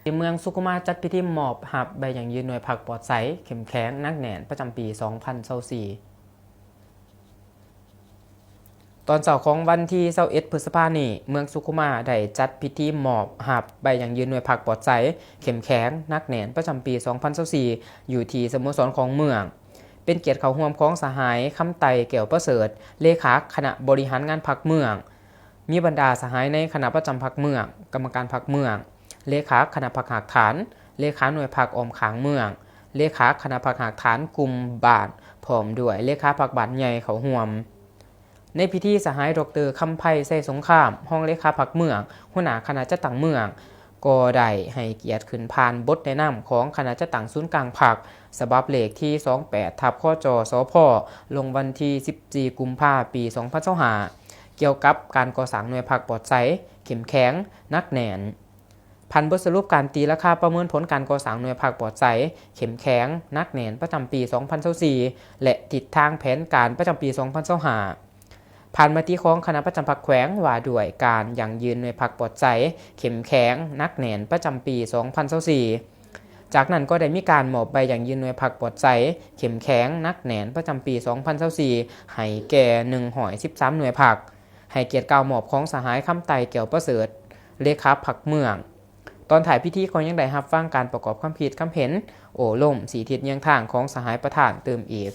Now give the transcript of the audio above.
ທີ່ເມືອງສຸຂຸມາຈັດພິທີມອບຮັບໃບຢັ້ງຢືນໜ່ວຍພັກປອດໃສ, ເຂັ້ມແຂງ, ໜັກແໜ້ນ ປະຈຳປີສອງພັນຊາວສີ່. ຕອນເຊົ້າຂອງວັນທີຊາວເອັດ ພຶດສະພານີ້, ເມືອງສຸຂຸມາໄດ້ຈັດພິທີມອບຮັບໃບຢັ້ງຢືນໜ່ວຍພັກປອດໃສ, ເຂັ້ມແຂງ, ໜັກແໜ້ນ ປະຈຳປີສອງພັນຊາວສີ່ ຢູ່ທີ່ສະໂມສອນຂອງເມືອງ. ເປັນກຽດເຂົ້າຮ່ວມຂອງສະຫາຍ ຄຳໄຕ ແກ້ວປະເສີດ, ເລຂາຄະນະບໍລິຫານງານພັກເມືອງ, ມີບັນດາສະຫາຍໃນຄະນະປະຈຳພັກເມືອງ, ກຳມະການພັກເມືອງ, ເລຂາຄະນະພັກຮາກຖານ, ເລຂາໜ່ວຍພັກອ້ອມຂ້າງເມືອງ, ເລຂາຄະນະພັກຮາກຖານກຸ່ມບ້ານ ພ້ອມດ້ວຍເລຂາພັກບ້ານໃຫຍ່ເຂົ້າຮ່ວມ. ໃນພິທີ, ສະຫາຍ ດອກເຕີ ຄຳໄພ ໄຊສົງຄາມ, ຮອງເລຂາພັກເມືອງ, ຫົວໜ້າຄະນະຈັດຕັ້ງເມືອງ, ກໍໄດ້ໃຫ້ກຽດຂຶ້ນຜ່ານບົດແນະນຳຂອງຄະນະຈັດຕັ້ງສູນກາງພັກ ສະບັບເລກທີສອງແປດ ທັບ ຄຈ ສພ ລົງວັນທີສິບສີ່ ກຸມພາ ປີສອງພັນຊາວຫ້າ ກ່ຽວກັບການກໍ່ສ້າງໜ່ວຍພັກປອດໃສ, ເຂັ້ມແຂງ, ໜັກແໜ້ນ. ຜ່ານບົດສະຫຼຸບການຕີລາຄາປະເມີນຜົນການກໍ່ສ້າງໜ່ວຍພັກປອດໃສ, ເຂັ້ມແຂງ, ໜັກແໜ້ນ ປະຈຳປີສອງພັນຊາວສີ່ ແລະ ທິດທາງແຜນການປະຈຳປີສອງພັນຊາວຫ້າ. ຜ່ານມະຕິຂອງຄະນະປະຈຳພັກແຂວງວ່າດ້ວຍການຢັ້ງຢືນໜ່ວຍພັກປອດໃສ, ເຂັ້ມແຂງ, ໜັກແໜ້ນ ປະຈຳປີສອງພັນຊາວສີ່. ຈາກນັ້ນກໍໄດ້ມີການມອບໃບຢັ້ງຢືນໜ່ວຍພັກປອດໃສ, ເຂັ້ມແຂງ, ໜັກແໜ້ນ ປະຈຳປີສອງພັນຊາວສີ່ ໃຫ້ແກ່ໜຶ່ງຮ້ອຍສິບສາມໜ່ວຍພັກ. ໃຫ້ກຽດກ່າວມອບຂອງສະຫາຍ ຄຳໄຕ ແກ້ວປະເສີດ, ເລຂາພັກເມືອງ. ຕອນທ້າຍພິທີກໍຍັງໄດ້ຮັບຟັງການປະກອບຄຳຄິດຄຳເຫັນ, ໂອ້ລົມ, ຊີ້ທິດຍ່າງທາງຂອງສະຫາຍປະທານຕື່ມອີກ.